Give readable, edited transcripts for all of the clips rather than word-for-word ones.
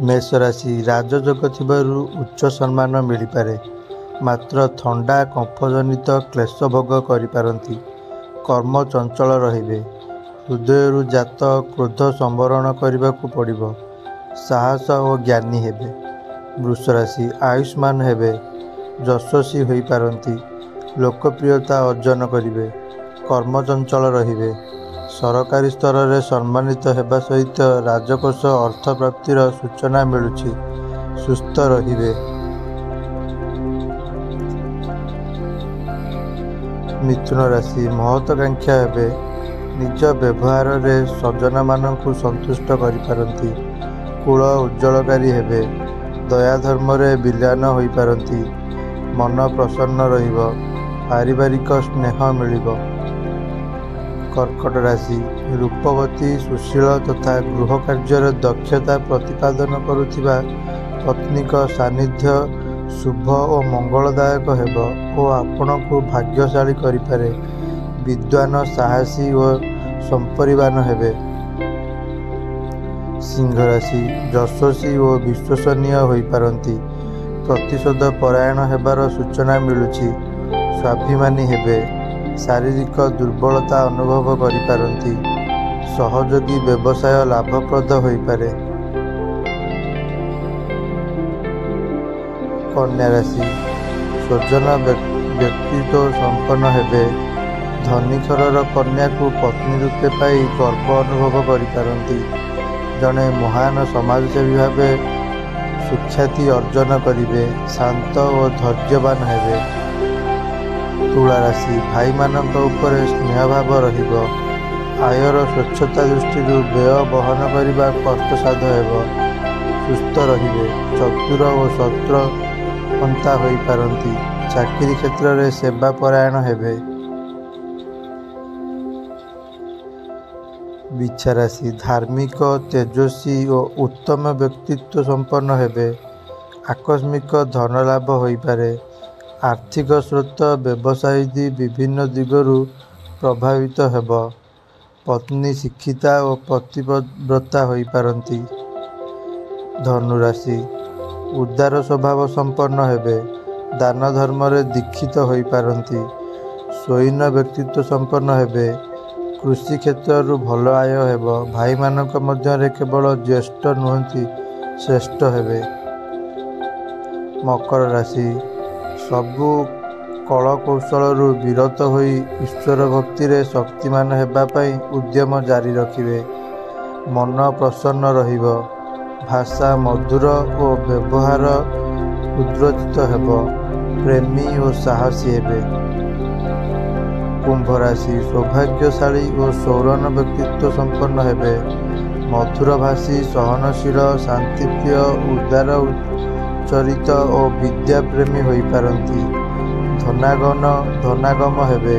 ମେଷ ରାଶି, ରାଜଯୋଗ ଥିବାରୁ ଉଚ୍ଚ ସମ୍ମାନ ମିଳିପାରେ। ମାତ୍ର ଥଣ୍ଡା କଫଜନିତ କ୍ଲେଶ ଭୋଗ କରିପାରନ୍ତି। କର୍ମ ଚଞ୍ଚଳ ରହିବେ। ହୃଦୟରୁ ଜାତ କ୍ରୋଧ ସମ୍ବରଣ କରିବାକୁ ପଡ଼ିବ। ସାହସ ଓ ଜ୍ଞାନୀ ହେବେ। ବୃଷ ରାଶି, ଆୟୁଷ୍ମାନ ହେବେ। ଯଶସ୍ୱୀ ହୋଇପାରନ୍ତି। ଲୋକପ୍ରିୟତା ଅର୍ଜନ କରିବେ। କର୍ମଚଞ୍ଚଳ ରହିବେ। ସରକାରୀ ସ୍ତରରେ ସମ୍ମାନିତ ହେବା ସହିତ ରାଜକୋଷ ଅର୍ଥ ପ୍ରାପ୍ତିର ସୂଚନା ମିଳୁଛି। ସୁସ୍ଥ ରହିବେ। ମିଥୁନ ରାଶି, ମହତ୍ୱାକାଂକ୍ଷୀ ହେବେ। ନିଜ ବ୍ୟବହାରରେ ସ୍ୱଜନମାନଙ୍କୁ ସନ୍ତୁଷ୍ଟ କରିପାରନ୍ତି। କୁଳ ଉଜ୍ଜ୍ୱଳକାରୀ ହେବେ। ଦୟାଧର୍ମରେ ବିଲୀନ ହୋଇପାରନ୍ତି। ମନ ପ୍ରସନ୍ନ ରହିବ। ପାରିବାରିକ ସ୍ନେହ ମିଳିବ। କର୍କଟ ରାଶି, ରୂପବତୀ, ସୁଶୀଳ ତଥା ଗୃହ କାର୍ଯ୍ୟରେ ଦକ୍ଷତା ପ୍ରତିପାଦନ କରୁଥିବା ପତ୍ନୀଙ୍କ ସାନ୍ନିଧ୍ୟ ଶୁଭ ଓ ମଙ୍ଗଳଦାୟକ ହେବ ଓ ଆପଣଙ୍କୁ ଭାଗ୍ୟଶାଳୀ କରିପାରେ। ବିଦ୍ୱାନ, ସାହସୀ ଓ ସମ୍ପରିବାନ ହେବେ। ସିଂହ ରାଶି, ଯଶସ୍ୱୀ ଓ ବିଶ୍ୱସନୀୟ ହୋଇପାରନ୍ତି। ପ୍ରତିଶୋଧ ପରାୟଣ ହେବାର ସୂଚନା ମିଳୁଛି। ସ୍ୱାଭିମାନୀ ହେବେ। ଶାରୀରିକ ଦୁର୍ବଳତା ଅନୁଭବ କରିପାରନ୍ତି। ସହଯୋଗୀ ବ୍ୟବସାୟ ଲାଭପ୍ରଦ ହୋଇପାରେ। କନ୍ୟା ରାଶି, ସ୍ୱଜନ ବ୍ୟକ୍ତିତ୍ୱ ସମ୍ପନ୍ନ ହେବେ। ଧନୀ ଘରର କନ୍ୟାକୁ ପତ୍ନୀ ରୂପେ ପାଇ ଗର୍ବ ଅନୁଭବ କରିପାରନ୍ତି। ଜଣେ ମହାନ ସମାଜସେବୀ ଭାବେ ସୁଖ୍ୟାତି ଅର୍ଜନ କରିବେ। ଶାନ୍ତ ଓ ଧୈର୍ଯ୍ୟବାନ ହେବେ। ତୁଳା ରାଶି, ଭାଇମାନଙ୍କ ଉପରେ ସ୍ନେହଭାବ ରହିବ। ଆୟର ସ୍ୱଚ୍ଛତା ଦୃଷ୍ଟିରୁ ବ୍ୟୟ ବହନ କରିବା କଷ୍ଟସାଧ୍ୟ ହେବ। ସୁସ୍ଥ ରହିବେ। ଚତୁର ଓ ଶତ୍ରୁହନ୍ତା ହୋଇପାରନ୍ତି। ଚାକିରି କ୍ଷେତ୍ରରେ ସେବା ପରାୟଣ ହେବେ। ବିଛା ରାଶି, ଧାର୍ମିକ, ତେଜସ୍ୱୀ ଓ ଉତ୍ତମ ବ୍ୟକ୍ତିତ୍ୱ ସମ୍ପନ୍ନ ହେବେ। ଆକସ୍ମିକ ଧନଲାଭ ହୋଇପାରେ। ଆର୍ଥିକ ସ୍ରୋତ ବ୍ୟବସାୟାଦି ବିଭିନ୍ନ ଦିଗରୁ ପ୍ରଭାବିତ ହେବ। ପତ୍ନୀ ଶିକ୍ଷିତା ଓ ପତିବ୍ରତା ହୋଇପାରନ୍ତି। ଧନୁ ରାଶି, ଉଦାର ସ୍ୱଭାବ ସମ୍ପନ୍ନ ହେବେ। ଦାନ ଧର୍ମରେ ଦୀକ୍ଷିତ ହୋଇପାରନ୍ତି। ସ୍ୱୟୀନ ବ୍ୟକ୍ତିତ୍ୱ ସମ୍ପନ୍ନ ହେବେ। କୃଷି କ୍ଷେତ୍ରରୁ ଭଲ ଆୟ ହେବ। ଭାଇମାନଙ୍କ ମଧ୍ୟରେ କେବଳ ଜ୍ୟେଷ୍ଠ ନୁହନ୍ତି, ଶ୍ରେଷ୍ଠ ହେବେ। ମକର ରାଶି, ସବୁ କଳକୌଶଳରୁ ବିରତ ହୋଇ ଈଶ୍ୱର ଭକ୍ତିରେ ଶକ୍ତିମାନ ହେବା ପାଇଁ ଉଦ୍ୟମ ଜାରି ରଖିବେ। ମନ ପ୍ରସନ୍ନ ରହିବ। ଭାଷା ମଧୁର ଓ ବ୍ୟବହାର ଉଦ୍ରୋଚିତ ହେବ। ପ୍ରେମୀ ଓ ସାହସୀ ହେବେ। କୁମ୍ଭ ରାଶି, ସୌଭାଗ୍ୟଶାଳୀ ଓ ସୌରନ ବ୍ୟକ୍ତିତ୍ୱ ସମ୍ପନ୍ନ ହେବେ। ମଧୁରଭାଷୀ, ସହନଶୀଳ, ଶାନ୍ତିପ୍ରିୟ, ଉଦାର ଚରିତ ଓ ବିଦ୍ୟାପ୍ରେମୀ ହୋଇପାରନ୍ତି। ଧନାଗମ ହେବେ।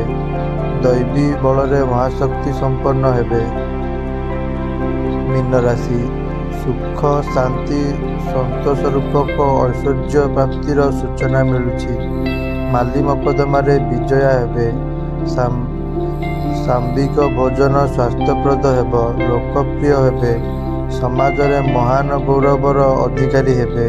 ଦୈବୀ ବଳରେ ମହାଶକ୍ତି ସମ୍ପନ୍ନ ହେବେ। ମୀନ ରାଶି, ସୁଖ, ଶାନ୍ତି, ସନ୍ତୋଷ ରୂପକ ଐଶ୍ୱର୍ଯ୍ୟ ପ୍ରାପ୍ତିର ସୂଚନା ମିଳୁଛି। ମାଲି ମକଦ୍ଦମାରେ ବିଜୟା ହେବେ। ସାତ୍ତ୍ୱିକ ଭୋଜନ ସ୍ୱାସ୍ଥ୍ୟପ୍ରଦ ହେବ। ଲୋକପ୍ରିୟ ହେବେ। ସମାଜରେ ମହାନ ଗୌରବର ଅଧିକାରୀ ହେବେ।